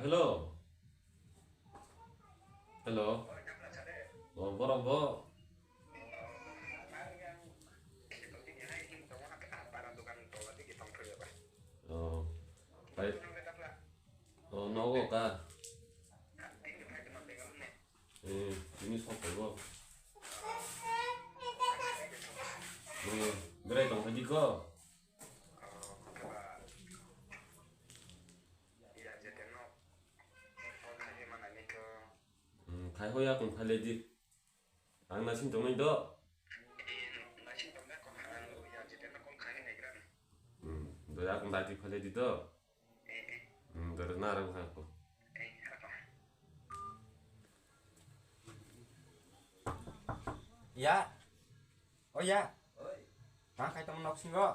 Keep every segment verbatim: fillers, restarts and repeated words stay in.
Hello. Hello. O, borok bo. O, pai. O, nogo ka. Eh, tini sok paibo. Eh, berai tong khaidi ko. Hmm, khai hoya kung khai ledi. Ang nasing tongnai do. Hmm, do ya kung dati khai ledi do. Hmm, do na rang ha ko. Ya. Oh ya. Oi. Ma khai tong nok singo.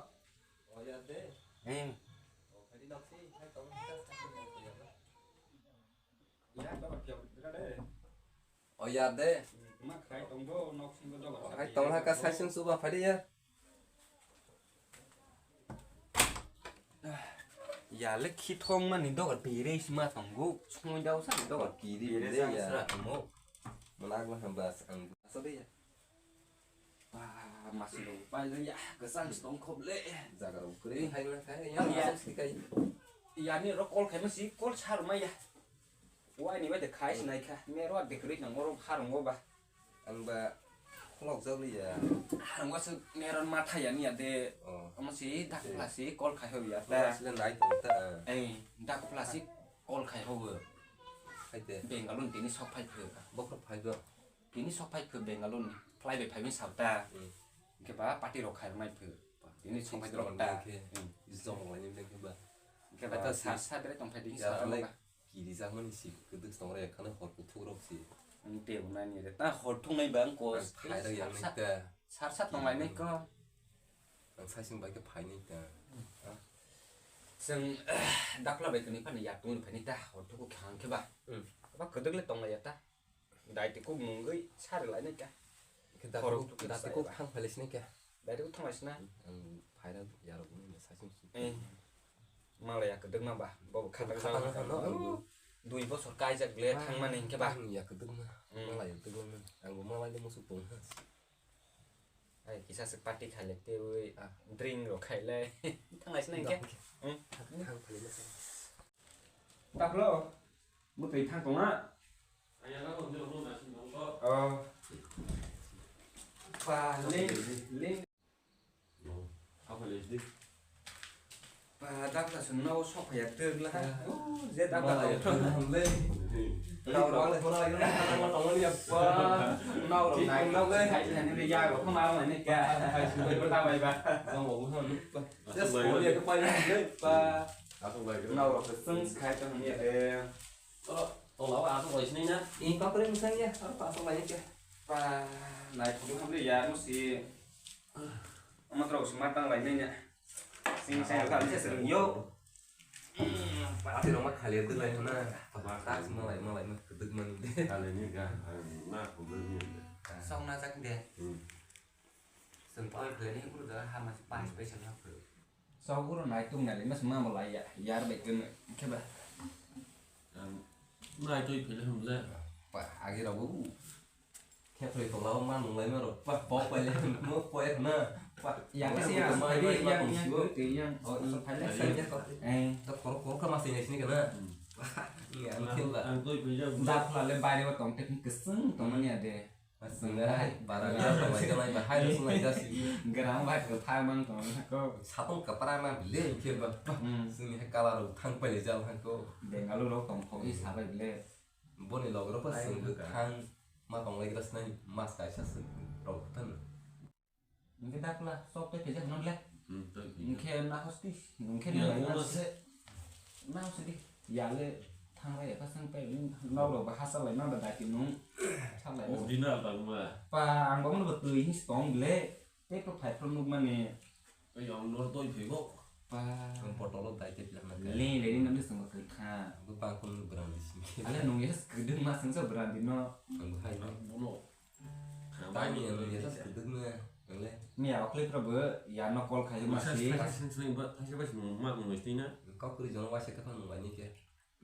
Oh ya de. Eh. Oh khai nok sing khai tong. Ya, doga piya bwdra de. O ya de. Ma khai tong bo nok singo doga. Khai tong ha ka sai sung suba phari ya. Ya le khithong mani doga tire sima tongo. Sungwi dau sa doga tire de ya. Sra tongo. Mona gwa hamba ang. Asa de ya. Ba, masuk dong. Pai ya, kesang stong kop le. Jaga rok kering hai na khai ya. Ya. Masuk sih kai. Ya ni rok call khai masi, call sar ma ya. Wai ni wai de khai sinai kha. Me ro de kri nang ro har ngo ba. Ang ba khulok jak li ya. Har ngo se me ron ma tha ya ni ya de. Oh. Ama si dak pla si call khai ho ya. Pla si le nai tong ta. Eh, dak pla si call khai ho. Hai de. Bengalun tini sok phai phe. Bok phai go. Tini sok phai phu Bengaluru ni, fly bai phai bin sab ta. Hmm. Hingke ba party rok khai rok nai phu. Tini sok phai rok ta. Hingke. Hmm. Jong lai ni hingke ba. Hingke ba ta sar sar bere tong phai di sar rok ba. Kiri jak mani si, keduk tong rok khana hor kuthuk rok si. Ang te bo nai ni re. Ta hor thung nai ba ang ko. Ang phai rok yang nai ta. Sar sar tong lai nai ko. Ang sai sing bai ke phai nai ta. Chwng dakla bai kwnwi phano ya tungwi phai nai ta. Hor thuk khe hang khe ba. Hmm. Ba keduk le tong lai ya ta. Dai te kuk mungwi sari lai nai kha. Khe dati kuk, dati kuk thang phai lai sinai kha. Dai te kuk thang lai sinai. Ang phai rok yarok ni sa sing sing. Eh. Malaya kwdwkma ba, bo khatang khatang jang no. Dui bosor kaijak le thang mani hinkhe ba. Ang ya kwdwkma. Hmm. Malaya kwdwkma. Ang bo malai de musu pung ha. Ai kisa se party khai le tewi, ah, drink rok khai le. Thang lai sinai hinkhe. Hmm. Thang phai lai sinai. Taplo. Bwtwi thang tongna. Oh. Pa, ling, ling. Apa lagi? Pa, dakla sun no sok ya teg la. Oh, je dakla tong. Hamle. Nau rok le. Nau rok nai, nau le. Hai, hai, ni ya, ko ma ma ni ka. Hai, su ko ta bai ba. Jong bo bu han. Just ko ya ko pa le pa. Nau rok sung khai to ni ya. Oh, tongla o aswk lai sinai na? Ih, kok kore mwsang ya, aro aswk lai khe. Pa, naithok wngkha ya, musi. Omo tro si ma tang lai nai ya. Sing sing kha se sing yo. Party rok ma khali dwlai na. Tax malai malai ma kwdwk mani de. Khali ni ga, na kwdwk ni. Song na jak de. Hmm. Song pa khali ni kuru da ha ma pai pai sal ha kuru. Soguro nai tung nai mas ma mo lai ya, yar bai tun khe ba. Nai tui phele hum le. Pa agi rabu. Khe tui to lao ma nung lai ma ro. Pa po pa le mo po ek na. Pa ya ke sia ma yang yang yang yang. Oh, so phai le sa ya ko. Eh. To khoro khoro ka ma sini sini kana. Ya ang khe ba. Ang tui phele. Da phla le bai re ba tong te kesung tong mani ade. Aswk hai, bara gra tong lai tongnai ba, hai rw swnglai jasi. Gram bai kwthar mang tong ko. Sapung kwpra na bile khe ba. Hmm. Chwngni hai colour rok thang pai jal hang ko. Bengaluru rok tong thok i sabai bile. Boni log rok pa chwng bwkhang ma tong lai gra snai mas kaisa chwng rok than. Hingke dakla sok tei kejak non le. Hmm, tei kejak. Hingke na hosti, hingke ya, na mo hosti. Se. Na hosti di. Ya le thang lai ya, pasang pai, nau rok ba hasa lai, nau da dati nung. Thang lai. Original tang ma. Pa, ang ba mo ba tui hing stong le. Tei to phai phro nuk mani. Ei, ang nor toi phai bo. Pa. Ang potolo dai te pila na. Le, le, ni nam de sung ba kai kha. Bu pa kun brand di sing. Ale nung ya skudung ma sung sa brand di no. Ang hai no. Bono. Tani ya, ya, ya, ya, ya, ya. Ni ya, okle pro bo, ya no call khai ma si. Thaisa, thaisa, thaisa, thaisa, thaisa, ma, ma, ma, ma, ma. Kok kri jono waisa kapan mo bani ke.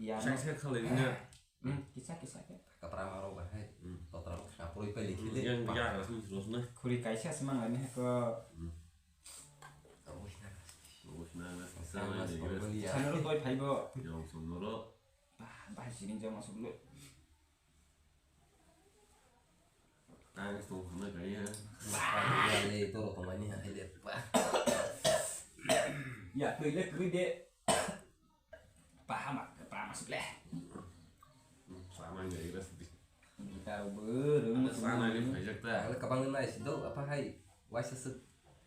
Ya, kisa no. Kisa khalai nina. Hmm, kisa, kisa khe. Kapra maro bahai. Hmm. Totra rok kapuroi pai likhi de. Yang ya, rasmi, rasmi. Khuri kaisa se mang ani ko. Hmm. Abos na. Abos na, na, kisa na, na, na. Sanaro toi phaibo. Yang sonoro. Bah, bah, siring jama suglo. Ang tong hwnna kaya. Ba, ya le, to rok mani ha le. Ba. Ya, toi le, toi de. Pahama, pahama sih le. Sama ngai ras di. Kita bereng. Ada sana ni banyak ta. Ang kabang na isi do, apa hai? Waisa sik.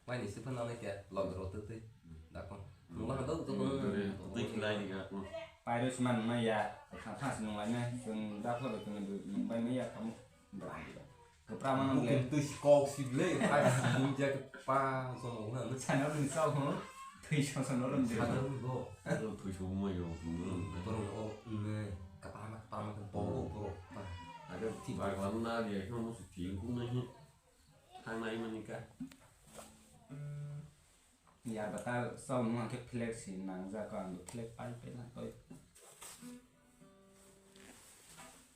Waini sik phano nai kya log ro tu tu. Dakon. Nungla hado tu kono. Tu tu lai ni aku. Pairo siman na ya. Kha kha sinung lai na. Sung dakho do tu nung bai na ya kamu. Brandi. Kepra mana le. Mungkin tu si kok si le. Hai si nung ja ke pa so mo na. Sana pun sao ho. Tui so so no ron de. Sana pun go. Tu tu so mo yo. Bro o ne. Kapama kapama kan to bro. Ada ti ba kan na dia. Kamu mesti tingkung na. Thangnai manika. Yar bata sau nung angke flag si nangjak ang flag pai pai na toi.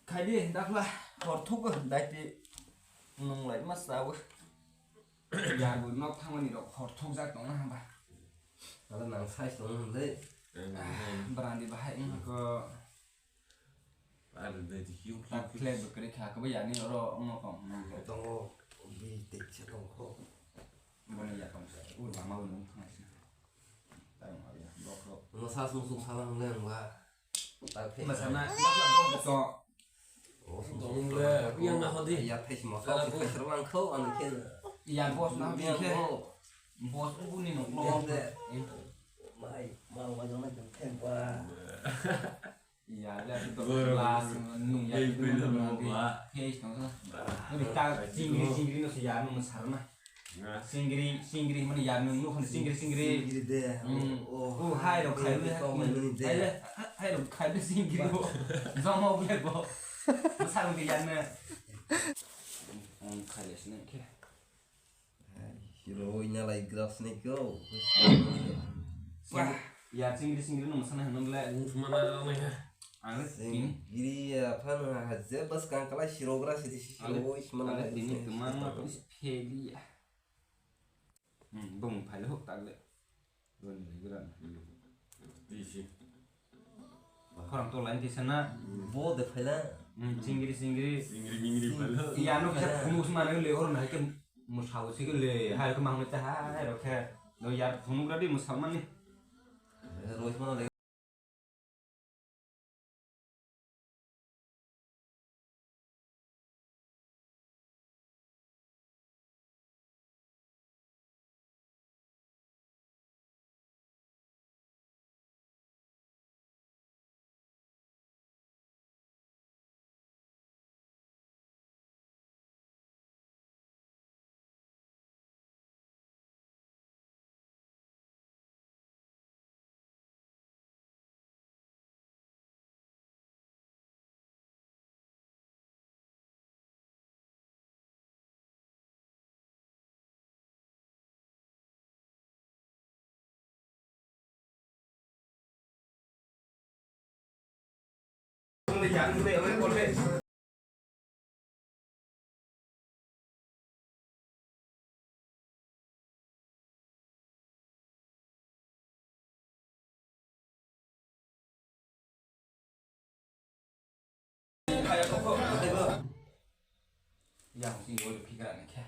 Khaidi dakla hor thugo daiti nung lai ma sawo. Yar bo nok thangmani rok hor thukjak tong na hamba. Ala nang size tong na hwnle. Brandi bahai ko. Ar de ti hiu hiu. Tak flag bo kre kha ko ba yani oro ongno kong. Tongo bi te che tong kho. Boni ya tong se. U lama u nung thang se. Tai ma ya bok ro. Mo sa sung sung sala ngle ang ba. Tak flag. Masana, masana bok to. O sung sung le, yang na hodi. Ya face mo sa face ro ang kho ang ken. Ya boss na bi ke. Boss u ni no lo. Mai, ma wa jong na ken ba. Ya, ya, itu glass, nung ya, itu nung ya, face nung sa. Nung ta singri, singri nung sa ya, nung sa na. Singri, singri mana ya, nung nung singri, singri. Singri de. Hmm. Oh, hai rok khai le. Hai le, hai rok khai le singri bo. Jama bo le bo. Sa nung ya na. Khai le sini ke. Hero ina lai grass ni ko. Wah, ya singri singri no masana hano le. Mana ne. Ang singri ya phano ha je bas kang kala siro grass di siro is mana le. Tini kemana terus peli ya. Hmm, bung phai hok tak le. Bung ni gran. Di si. Khorang to lain kisa na. Bo de phaila. Hmm, singri singri. Singri mingri phaila. Iya no kisa phunuk sma ne le or na ke musau si ke le hai ke mang ta hai ro ke. Do yar phunuk ra di musau mani. Roi sma le. Yang sing boleh pikiran ya.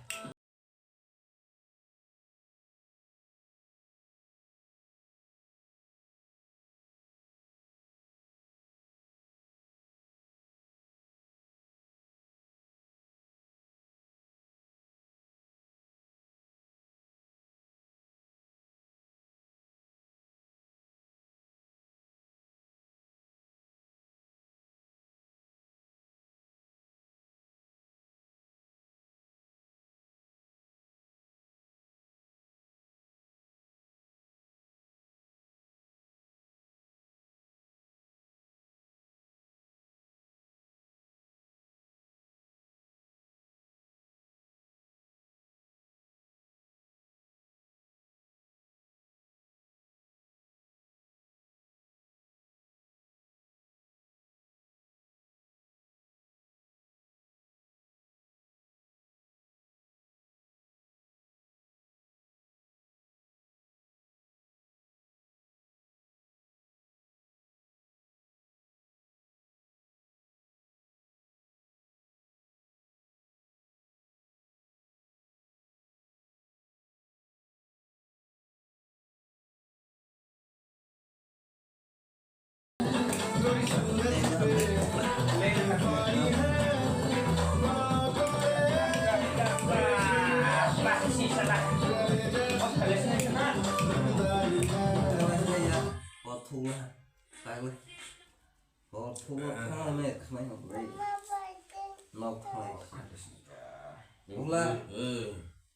Thuma thangna me khnai hok lai. Nok khnai. Ula. Eh.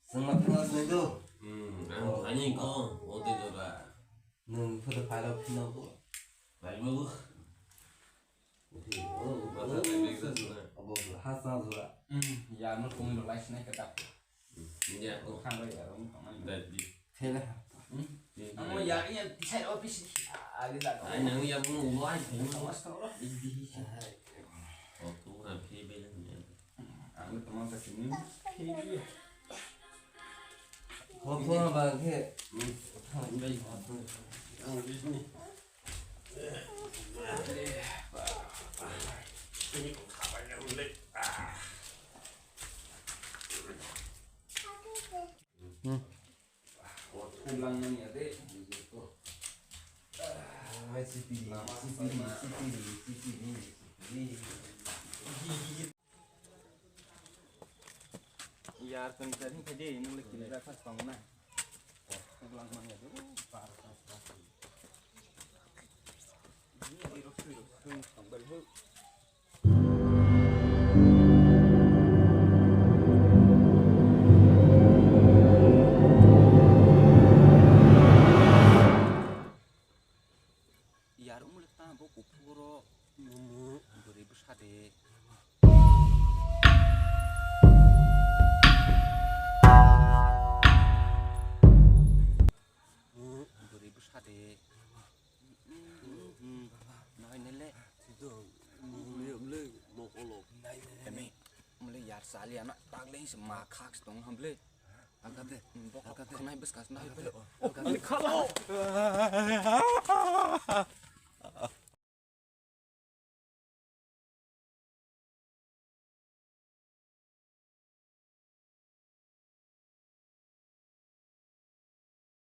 Sengma thangna sinai do. Hmm, ang thani ko, o te jora. Nung photo file o phino ko. File mo. Oke, oh, Masa oh, tebek jasuna. Abo ha sa jora. Hmm, ya no kung lo lai sinai ka dap. Hmm, ya ko. Khang lo ya, ro mo khamani. Dadi. Phela. Hmm? Ang mo ya, ya, tisai office. Agi da. Ai, nang ya mo lo ai, phone mo. Mas to lo. Di, di, di. Oh, tu na phi be na. Ang tama ta sini. Phi be. Ho, ho, ba, he. Hmm. Ang bisni. Yar, kung tadi tadi nung lagi kiri rasa tong na. Ulang mana tu? Par, par, par. Ini di rostu, rostu, tong bel hu. Yar umle ta bo kuphuro. Mumu. Bwrwi bwsa de. Bwrwi bwsa de. Nai nele. Tito, mumu le, le, mokolo. Emi, mle yar sali ana, tagleng se ma khak se tong ham le. Agade, bok agade. Khnai bwskas nai bele. Agade. Khalo.